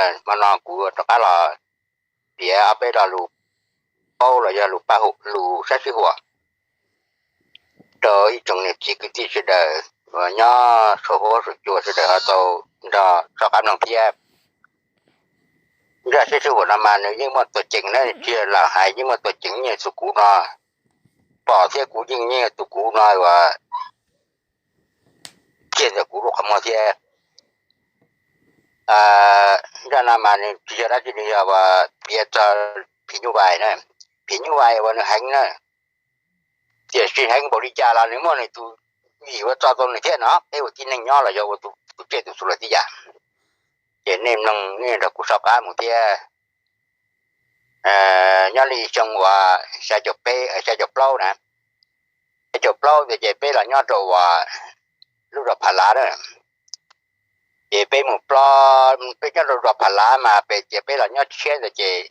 Hmo no kuv rov qab los piav ob peb lo lus paub los yog lus paj hum, lus sab sij huam rau ib tsoom niam txiv kwv tij sawv daws uas nyob saum huab saum cua sawv daws ho tau nrog soj qab mloog thiab. Zaj sab sij huam no mas nws yeej muaj tuam ceem na, tsis yog lam hais, yeej muaj tuam ceem, yeej tus kuv no pom thiab kuv yeej nyiam tus kuv no uas kiag ntawm kuv lub qhov muag thiab. Zaj no mas nws tsis yog dab tsi, nws yog uas piav txog phim nyuj vais na. Phim nyuj vais uas nws heev na, tiam sis heev npaum li cas los nws muaj nws tus yim uas tso tau nws thiab no. Peb ua tib neeg nyob los yog ua tus tsiaj tus txhu los tib yam, ces nej mloog nej nrog kuv soj qab mus thiab. Nyob li xyoo uas xya caum peb, xya caum plaub na, xya caum plaub ntawd ces peb los nyob rau uas lub zos Pha Lav na. Ces peb mus plob, peb nyob rau zos Pha Lav mas pem ces peb los nyob tshiab ntawd ces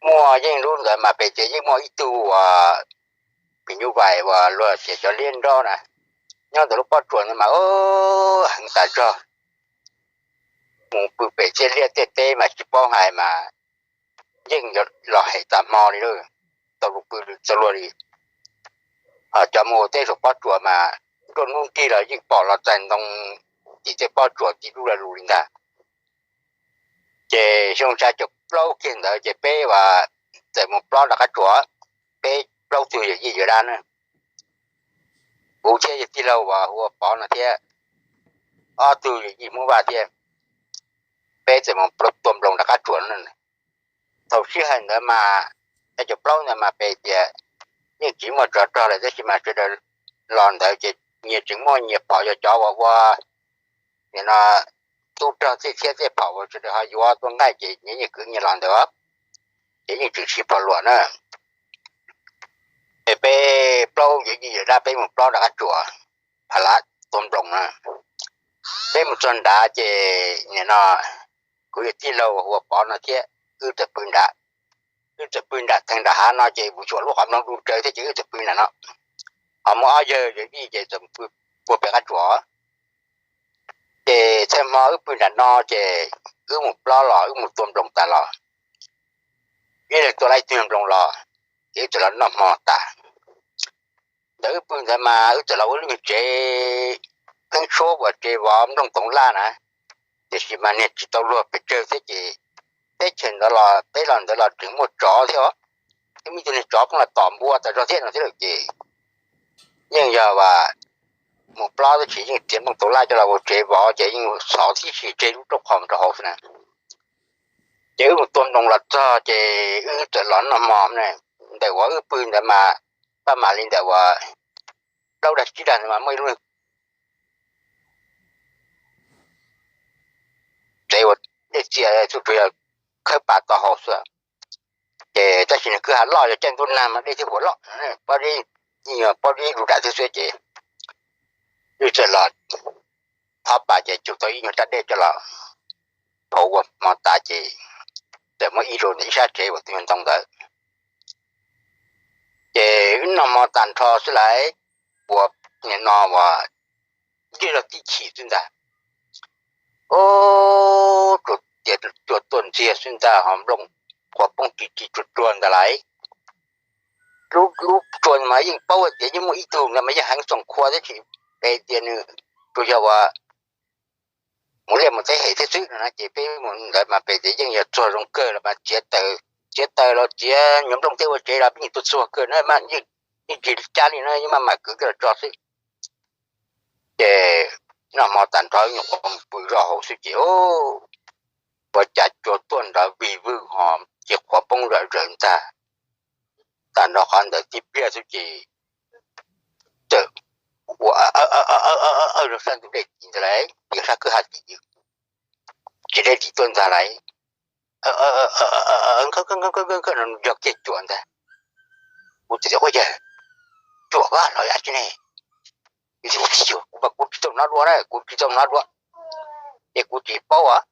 muaj, yeej lub ntawd mas pem ces yeej muaj ib tug uas phim nyuj vais uas luag tias xyov liab nrob na, nyob ntawm lub pob tsuas ntawd mas heev tas zog. Mus pw pem tej liaj tej teb mas tsis paub hais mas yeej los hem tas hmo li lawm, tau lus pw txog luag li. Ho cov mus ua teb saum pob tsuas mas nruab hnub nrig los yeej pom los txais ntoo tim tej pob tsuas tim lub la lus li ntag. Ces xyoo xya caum plaub kiag ntawd ces peb uas txawm mus plob rov qab tsuas, peb plaub tug yawm yij yawm dab na. Kuv thiab yawg tij laug uas hu ua Pov no thiab ob tug yawm yij Hmoob Vaj thiab, peb txawm mus tua nploos rov qab tsuas na. Thaum sij hawm ntawd mas xya caum plaub ntawd mas pem tias yeej tsis muaj tsov rog lawm tab sis mas sawv daws los ntawd ces nyias tseem muaj nyias phom, yog cov uas ua nim no tub rog tej thiab tej phom uas sawv daws ho yuav tua nqaij ces nyias yeej kwv nyias los ntawd, ces yeej tseem siv phom luam na. Ces peb plaub yawm yij yawm dab peb mus plob rov qab tsuas, Pha Lav tua nploos na. Peb mus txog nrad ces nim no kuv yawg tij laug hu ua Pov no thiab wb txawm pw nrad. Wb txawm pw nram theem nram hav no ces kuv xyuas lub qhov nploog du rawv thiab ces wb txawm pw nram no. Ho muaj ob yawg yawm yij ces txawm pw puag pem qab tsuas. Ces txhua hmo wb pw nram no ces wb mus plob los wb mus tua nploos tas los, ib leeg tua lawm ib tug nploos los, ces wb txawm los noj hmo tas. Ntawm wb pw ntawd mas wb txawm los ua lub nyuag tsev pheeb suab uas tsev vov nplooj toov laj na, tiam sis mas niag tsis tau luag pes tsawg thiab ces teb chaws ntawd los peb los ntawd los tseem muaj tsov thiab os. Twb muaj ib tug niag tsov pheej los tom npua tas zog thiab no thiab lawm ces yeej yog as mus plob tab sis yeej txiav nplooj toov laj coj los ua tsev vov ces yeej xov tib si tseg lub rooj qhov rau hauv xwb na. Ces wb mus tua nploos los txog ces wb txawm los noj hmo ne. Ntawm uas wb pw ntawd mas paj mam li ntawm uas plaub dag tsib dag ntawd mas muaj ib lub tsev ua dej txias tsuas yog khawb pas tau hauv xwb. Ces tab sis nws kwj ha loj yog caij ntuj nag mas dej thiaj huam loj, pob zeb, pob zeb lus dam thiab xwb ces wb txawm los thov pas ces cug tau ib nyuag raj dej coj los phau ua hmo tas ces txawm muab ib zaug ntawm ib sab tsev uas tus nyuag ntoo ntawd. Ces wb noj hmo tag nrho xwb lauj, ua nim no uas ncig zog tib chim xwb ntag. Ub, tias cua tuaj ntxiag xwb ntag ho nplooj qhuav poob ris ris tsuag tsuag ntag lauj. Lub, lub tsua mas yeej paub tias yeej muaj ib tug ntawd mas yeej heev xoom khua tab sis pem tias nws tsuas yog uas mus liaj mus teb hem thiab xwb no na ces peb mus ntawd mas pem tias yeej yog txuag zoo kawg los mas txiav taws, txiav taws los txiav nyuag nplooj tej ua tsev los peb yeej tuaj txuag kawg na, yeej tsis cab li no yeej maj mam kwv coj los tso xwb. Ces noj hmo tag nrho nyuam qhuav mus pw zoj hauv xwb ces ua cas cua tuaj nrov vig vwg ho ces qhuav poob zom zaws ntag. Tag nrho qhov ntawd tib pliag xwb ces txawm ua aw sab ntug dej tim ntag lauj, yog sab kwj ha tim, tsis dej tim tuaj ntag lauj. Yog kiag cuam ntag. Kuv txawm tias ua yawg, cuam koj los yam tsi ne? Kuv tsis yog, kuv tsis tau hnov dua na, kuv tsis tau hnov dua, ces kuv tsis paub as.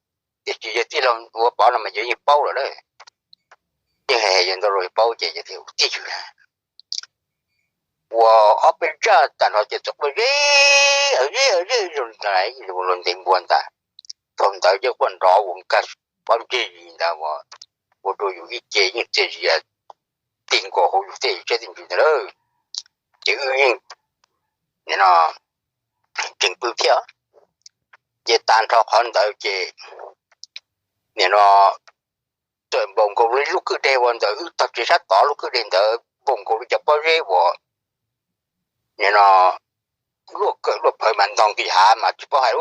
Tiam sis yawg tij laug hu ua Pov no mas yawg yeej paub lawm na. Yeej hais yawg ntau los paub ces yawg tias ua tib yam na. Ua ob peb zaj tag nrho ces txawm quaj zeb, zeb, zeb luag ntev npua ntag. Thaum ntawd yeej quaj nrov ua nkag pob ntseg ntawd uas ua rau yus ib ce yeej txias zias ti nkaus hauv yus tej siab tej ntsws ntawd lawm. Ces wb yeej, nim no, tseem pw thiab. Ces tag nrho qhov ntawd ces nim no txawm npaum nkaus li lub kwj deg uas ntawm wb tog tsev sab tod lub kwj deg ntawd npaum nkaus li cov pob zeb uas nim no luaj kawm luaj phawv mas ntog nqis hav mas tsis paub hais,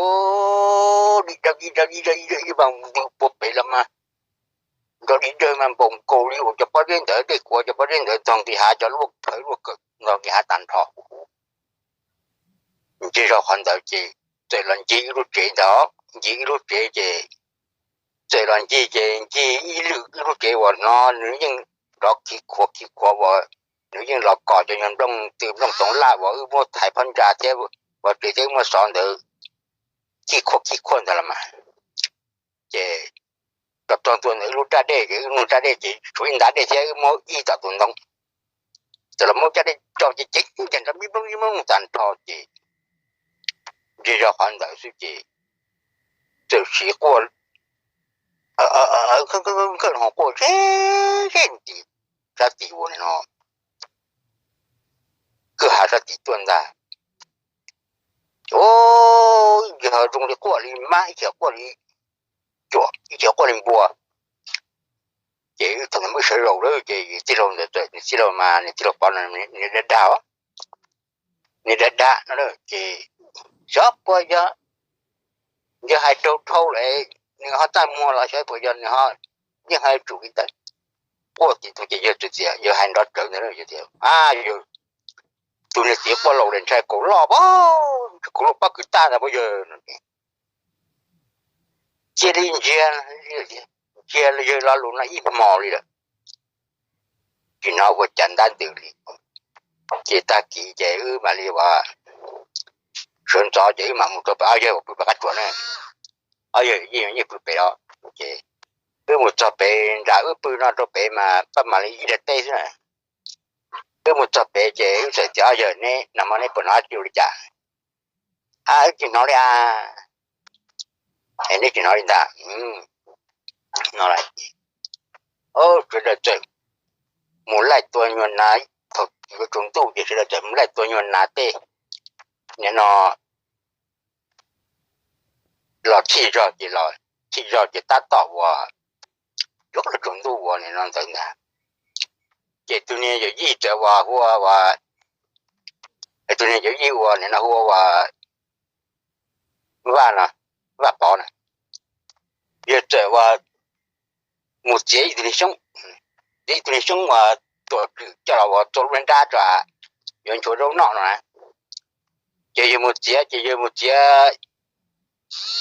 di dawg di dawg di dawg di dawg mas ntws puag pem los mas nrov di dawg mas npaum nkaus li uas cov pob zeb ntawd dej kuav cov pob zeb ntawd ntog nqis hav cov luaj phawv luaj kawm ntog nqis hav tag nrho. Ncig zog qhov ntawd ces txawm los ncig ib lub tsev ntawd, ncig ib lub tsev ces txawm los ncig ces ncig ib lwm ib lub tsev uas no nws yeej nrov khiv khuav khiv khuav uas nws yeej los kom cov nyuag nplooj tw nplooj toov laj uas wb muab thaiv phab ntsa thiab uas tsev thiab wb muab xov ntawd khij khuaj khij khuaj ntawd los mas. Ces los txog ntua ntawm wb lub raj dej ces wb lub raj dej ces tshuav ib ntav dej thiab wb muab ib tom tus ntoo. Txawm los muab caj dej tso ces ceev ncaws nrov mi nplooj mi nplooj tag nrho ces ncig zog qhov ntawd xwb ces txawm siv quaj, nkawj ho quaj zeb zeb nti sab tim uas no kwj ha sab tim tuaj ntag. Ib chim ho zoo li quaj li mab, ib chim quaj li cuam, ib chim quaj li npua. Ces wb thaum ntawd wb sawv zaum lawm ces tij laug ntawd txawm, nws tij laug mas nws tij laug pov no nws dag dag, nws dag dag no ces xyov puas yog yawg hais raug dhau lawm nws ho txaj muag los xyov puas yog nws ho yeej hais tsum li ntawd. Quaj tim tus ces yawg txawm tias, yawg hais nrov rawv ntawd tias, a, yawg, tus niag txiv quaj laus lawm ntshai kaus loj, ntshai kaus loj pob kws tag ntag puas yawg no. Cia li ntsiag, ntsiag yawg lo lus no ib hmos li lawm, tsis hnov ua cas ntab ntws li. Ces tag kis ces wb mam li ua sawv ntxov ces wb mam mus rau pem ob yawg uas pw pem qab tsuas na. Ob yawg yeej yeej pw pem os. Ces wb mus txog pem nram wb pw no rau pem mas paj mam li ib daim teb xwb na. Wb mus txog pem ces wb txawm tias, ob yawg, neb nag hmo neb puas hnov dab tsi ua li cas? A, wb tsis hnov li a. Es neb tsis hnov li ntag. No lawm ces sawv daws txawm mus laij tua nyuag nas, thaum yuav tsaus ntuj ces sawv daws txawm mus laij tua nyuag nas tej, nim no los txhij zog ces los txhij zog ces tab tom uas yuav los tsaus ntuj uas nim no ntawd ntag. Ces tus niag yawm yij txawm uas hu ua, tus niag yawm yij uas nim no hu ua Vaj no, Vaj Pov na, yawg txawm uas mus txiav ib tug niag xyoob, txiav ib tug niag xyoob uas tuam tswm coj los ua txua lub nrab rau yuav nchuav zaub noj no na. Ces yawg mus txiav, ces yawg mus txiav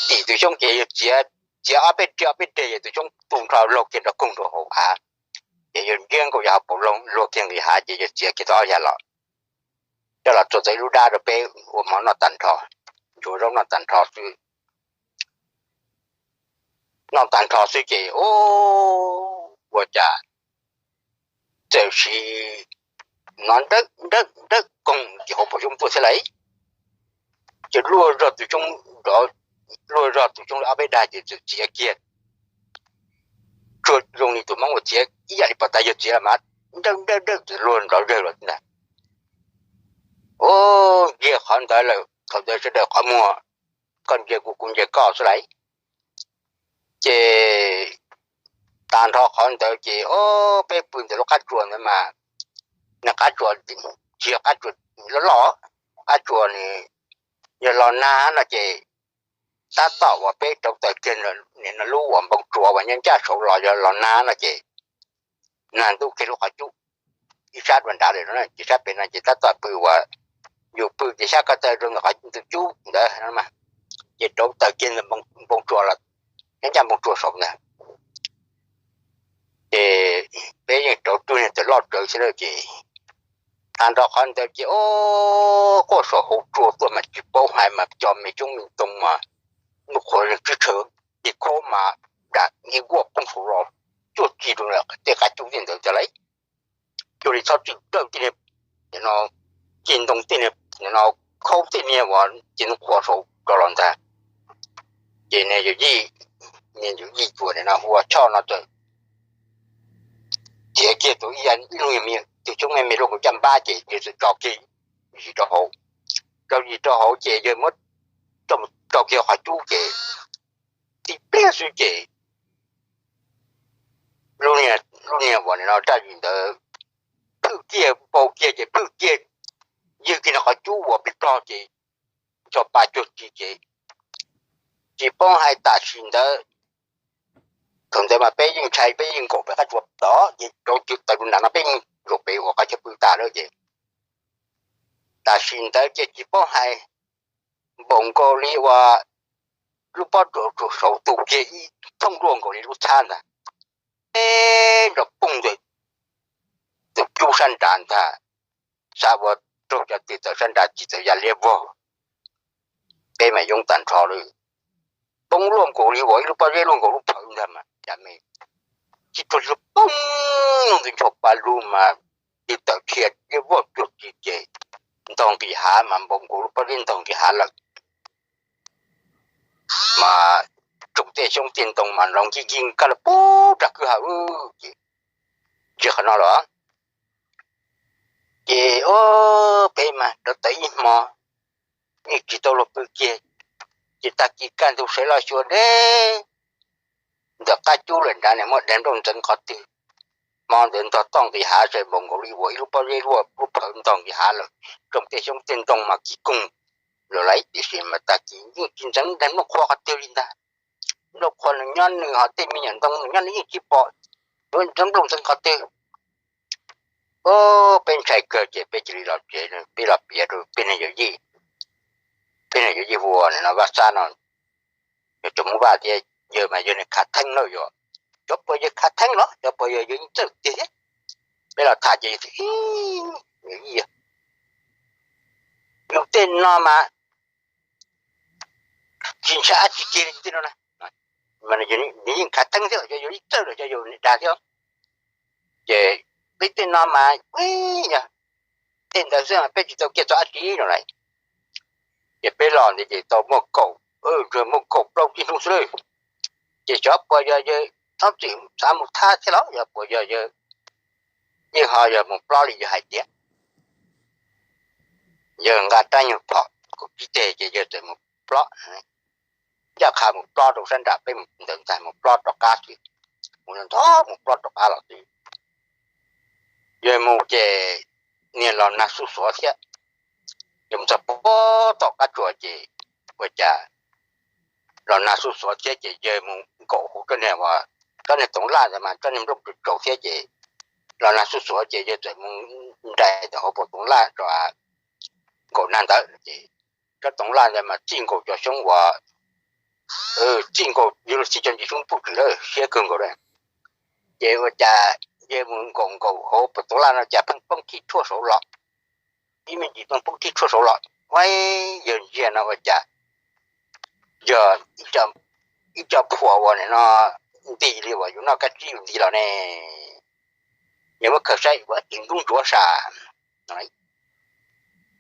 tim tus xyoob ces yawg txiav, txiav ob peb reg ob peb reg ces tus xyoob tu nrho luag kiag nrov koog rau hauv hav. Ces yawg ntsiab nkaus yawg hauv paus loog luag kiag nqis hav ces yawg txiav kiag tau ob yav los, coj los txua tau ib lub dab rau peb ua hmo noj tag nrho, nchuav zaub noj tag nrho xwb. Noj tag nrho xwb ces ua cas txawm sim hnov nrawm nrawm nrawm koog tim hauv paus xyoob tuaj thiab lauj. Ces luag zog tus xyoob, luag zog tus xyoob li ob peb dag ces txawm txiav kiag, tsuas zoo li tus Hmoob uas txiav ib yam li pos tas yawg txiav los mas nrawm nrawm nrawm txawm luag nrov zawg los ntag. Ua ntsia qhov ntawd lawm thaum ntawd sawv daws qhov muag, koj ntsia kuv kuv ntsia koj xwb lauj. Ces tag nrho qhov ntawd ces o, peb pw ntawm lub qab tsuas ntawd mas, nws qab tsuas tsis yog qab tsuas loj loj, qab tsuas nws yog los nag no ces tab tom uas peb rauv taws kiag nim no lub uas npoo tsuas uas nyob ncaj saud los yog los nag no ces nag ntuj kiag lub qhov cub ib sab dua nrad lawm no ces sab pem no ces tab tom pw uas yus pw ces xyab ko taw rau ntawm qhov ntug cub ntawd, ces rauv taws kiag npoo tsuas los nyob ncaj npoo tsuas saud ntag. Ces peb yeej rauv tug niag taws loj rawv xwb na ces tag nrho qhov ntawd ces o, quaj saum hauv tsua tuaj mas tsis paub hais mas cov me xyoob me ntoo mas nws qhuav tswb tshaw, ces khaub mas dam nki nkuaj poob saud los cuaj ci rau tej qab cub tej ntawd tas lauj. Cuag li txhob txwm dawj tej niag, no, ci ntoo tej niag, no, khaub tej niag uas ci ntoo qhuav saud rau los ntag. Ces niag yawm yij me nyuam yij cuas nim no hu ua Choj no txawm txiav kiag tus ib yam ib lub me, tus xyoob me me luaj nkaus caj npab ces yawg txawm tso kiag zis rau hauv, tso zis rau hauv ces yawg muab tso kiag qhov cub ces tib pliag xwb ces lub niag uas nim no raj zis ntawd phwj kiag npau kiag ces phwj kiag, ywg kiag nws qhov cub uas pib plog ces ncho pa cuag tsi ces tsis paub hais tam sim ntawd. Thaum ntawd mas peb yeej ntshai peb yeej nkaum pem qab tsuas tod ces rau cwm tawm lub nram no peb yeej zaum pem uas qhov chaw pw tas lawm ces tam sim ntawd ces tsis paub hais npaum nkaus li uas lub pob tsuas tsuas saud tu kiag ib thooj luaj nkaus li lub txhab ntag, eb nrov poog ntawm tus cub sab nrad ntag, xav ua raug cov twg tawm sab nrad tsis txawm ya liab vog, peb mas yoob tag nrho li, poob luaj nkaus li uas ib lub pob zeb luaj nkaus lub phawv ntag mas cas me tsis tuag li poob noj ntxwv ncho pa lug mas tig tawm dhia liab vog cuag tsi ces ntog nqis hav mas npaum nkaus lub pob zeb ntog nqis hav lawm. Mas tsoom tej xyoob tej ntoo mas nrov nkig nkig kaj lawm pub rag kwj ha ces ntsia qhov no los ces peb mas rov tawm ib hmo yeej tsis tau luag pw kiag, ces tag kis kaj ntug sawv los xyuas deb ntawm qab cub lawm nrad ne muaj daim nplooj ntxeev qhov twg. Hmo ntawd ntog toj nqis hav ces npaum nkaus li uas ib lub pob zeb luaj lub phawv ntog nqis hav lawm, tsoom tej xyoob tej ntoo mas kig koog lawm lauj, tiam sis mas tag kis yeej tsis ntxeev daim nplooj qhuav qhov twg li ntag. Nplooj qhuav nws nyob nws ho tej me nyuam ntoo nws nyob nws yeej tsis pom yuav ntxeev nplooj ntxeev qhov twg. Peb ntshai kawg ces peb cia li los tsev, peb los piav rau peb niag yawm yij, peb niag yawm yij hu ua no Vaj Xab no, yog tsoom Hmoob Vaj thiab, yawg mas yog niag khav theeb lawm yog, cov puas yawg khav theeb los cov puas yawg yawg yeej txawj tiag thiab. Peb los tham ces yawg tias, yawm yij, yus tej no mas tsis ntshai dab tsi kiag li tej no na, nws yeej khav theeb thiab los cov yawg yeej txawj los cov yawg dag thiab. Ces peb tej no mas yog tej ntawd xwb mas peb tsis tau kiag txog dab tsi no lawm. Ces peb los ntawd ces tau muaj kaum, muaj kaum plaub tsib hnub xwb lawm. Ces xyov puas yog yawg txhob txwm xav mus thab thiab los yog puas yog yawg yeej ho yog mus plob li yawg hais tias, yawg nqa rab nyuag phom kaum tsib teg ces yawg txawm mus plob, ncaj qha mus plob rau sab nram peb mus ntawd ntag, mus plob rov qab xwb, mus ntog mus plob rov qab los xwb. Yawg mus ces niag los nag xuj xuav thiab, yawg mus txog puag tom qab tsuas ces ua cas los nag xuj xuav thiab ces yawg mus nkaum hauv tsob niag, tsob niag toov laj ntawd mas tsob niag nplooj tsaus tsaus thiab ces los nag xuj xuav ces yawg txawm mus nraim tau hauv paus toov laj rau nkaum nag ntawd ces tsob toov laj ntawd mas txij nkaus cov xyoob uas, txij nkaus yuav luag txij cov ntsis xyoob puj tws lawm siab kawg nkaus lawm. Ces ua cas yawg mus nkaum nkaus hauv paus toov laj no cas pheej poob thib tshuaj saud los, ib me ntsis pheej poob thib tshuaj saud los, ua yawg ntsia no ua cas yog ib co phuam uas nim no nti li uas yus noj kab tsib yus nti los ne. Yawg muab khaws saib ua tim ntub ntsuav sas.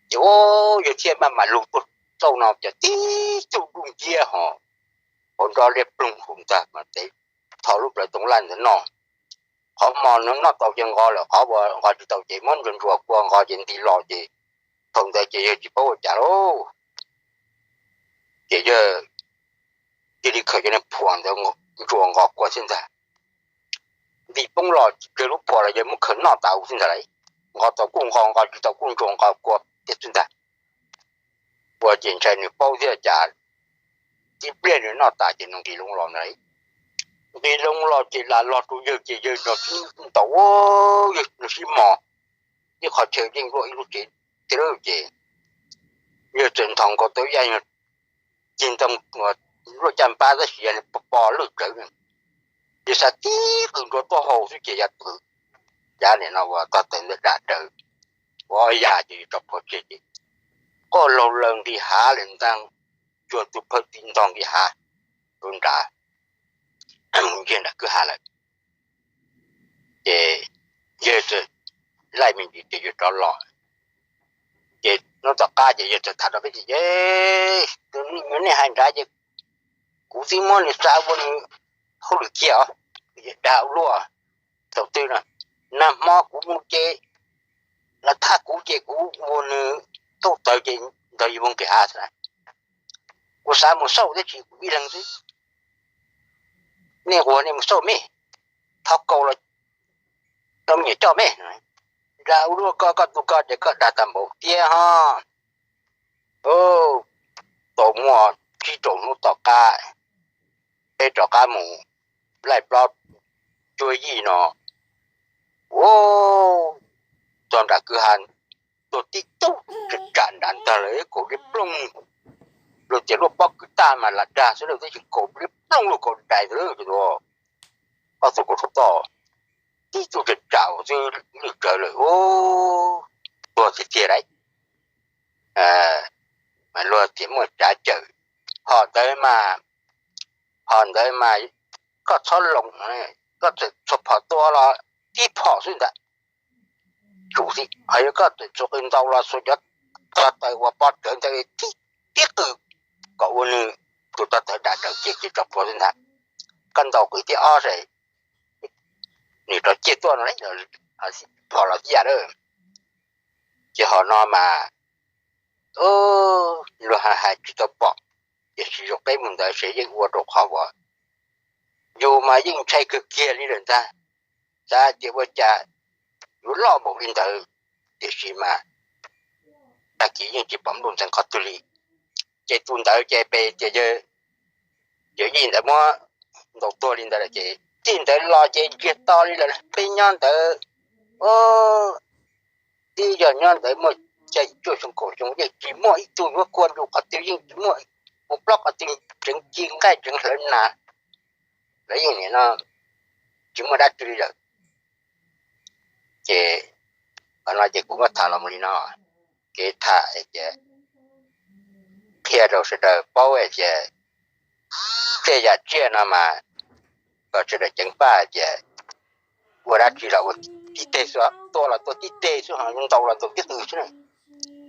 Ces yawg thiaj maj mam lug tuaj txauj no ces tib tug dub nciab ho hauv nrov liab ploog hu ntag mas tes tho lub plawv toov laj ntawd noj. Qhov hmo nws noj tau ces nqos lawm, qhov uas nqos tsis tau ces muab ntsuas ntsuas kua nqos ces nti los ces thaum ntawd ces yawg tsis paub ua cas lauj. Ces yawg cia li khaws cov niag phuam ntawd ntsuas nqos kua xwb ntag. Nti poob los tsawg lub phuam los yawg muab khaws noj tas xwb ntag lauj. Nqos tau kuj nqos, nqos tsis tau kuj ntsuas nqos kua thiab xwb ntag. Ua ces ntshai nws paub thiab cas tib pliag nws noj tas ces nws nqis loo los ntag. Nqis loo los ces lam los rau yawg ces yawg nrog sib ntaus, yawg nrog sib mos, ib qhov chaw yeej luaj ib lub tsev thiab ces yawg txawm nthos nkaus tau ib yam ceg ntoo luaj caj npab tab sis yog pos pos lwj tsawv. Yawg xav tib qws nrua tuaj hau xwb ces yawg qws, yav nim no uas tog taws ntawd dam daws, ua yam ces yawg tso plhuav tseg ces quaj laug laws nqis hav lawm ntag, cuag tus phawj tib ntog nqis hav rau nrad, mus ncig nram kwj ha lawm. Ces yawg txawm laij me ntsis ces yawg rov los. Ces hnub tom qab ces yawg txawm tham rau peb tias, tus me nyuam nej hais nrad ces kuv twb muab nws xa ua nws hauj lwm kiag os, dag ua luaj. Thaum twg no, nag hmo kuv mus ces, los thab kuv ces kuv ua nws tauj taws ces ntawd yus mus nqis av xwb. Kuv xav mus xauj tab sis kuv ib leeg xwb. Nej quas nej mus xauj mej, thov kaus los rau me nyuam coj mej. Dag ua luaj koj, koj tus koj ces koj dag tag npaum tiag ho. Tau muaj tsib rau hnub tom qab, peb rov qab mus laij plaub cuab yij no, ua, txog nram kwj ha, tuag tib tug tsam nram ntag lawm, kaus liab plooj. Luag tias luaj pob kws tag mas lam dag xwb, lawv twb tsis kaus liab plooj luag kaus dais lawm. Ob tug kaus rau toj, tib tug tsam tsam xwb lwj tsawv lawm, tuag tiag tiag lauj. Mas luag tias muaj tsav cawm, ho ntawd mas, ho ntawd mas koj txhob loo, koj txawm txhua phom tua los tib phom xwb ntag. Tsum xwb, ho yog koj txawm txhua qw ntau los xuas cov tog taws uas pov rawv ntawd tib qw kom ua nws tus tog taws dam raws cia ces tso plhuav xwb ntag. Koj ntau qw thiab ob seb nws rov ciaj tuaj no, phom los tib yam lawm. Ces ho no mas luag hais tsis tau pom, tiam sis zoo peb mus ntawd ces yeej ua rau qhov uas yus mas yeej ntshai kawg kiag li lawm ntag. Xav tias ua cas yuav loj npaum li ntawd, tiam sis mas tag kis yeej tsis pom nplooj ntxeev qhov twg li. Ces tus ntawd ces peb tias yawg yij ntawd muab ntaus tuag li ntawd lawm ces txij ntawd los ces ntsiag to li lawm. Peb nyob ntawd, twb yog nyob ntawd muaj xya cuaj xyoo kaum xyoo yeej tsis muaj ib tug yuav kua ntu qhov twg, yeej tsis muaj mus plaub qhov twg tseev ci nqaij tseev hlawv nas, lawv yeej nim no tsis muaj dab tsi li lawm. Ces qhov no ces kuv muab tham los mus li no, kev tham ces qhia rau sawv daws paub tias tej yam tsiaj no mas kom sawv daws ceev faj tias ua dab tsi los ua tib teg xwb, tua los tua tib teg xwb, ho ntaus los ntaus tib qw xwb na.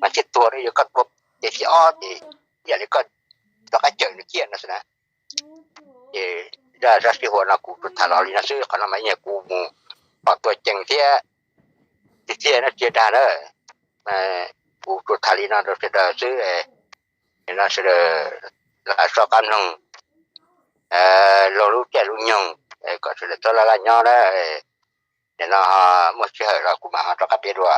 Mas thiaj tuag, yog koj tua ces thib ob ces yam li koj rov qab cawm nws ciaj no xwb na. Ces zaj sij huam no kuv tsuas tham los li no xwb, qhov no mas yog kuv mus pom tua cees thiab tiag tiag no tsis dag na. Kuv tsuas tham li no rau sawv daws xwb, no sawv daws los so qab mloog, laug lub caij lub nyoog, kom sawv daws txhob laj laj nyob na. Nim no muaj sij hawm los kuv mam ho rov qab piav dua.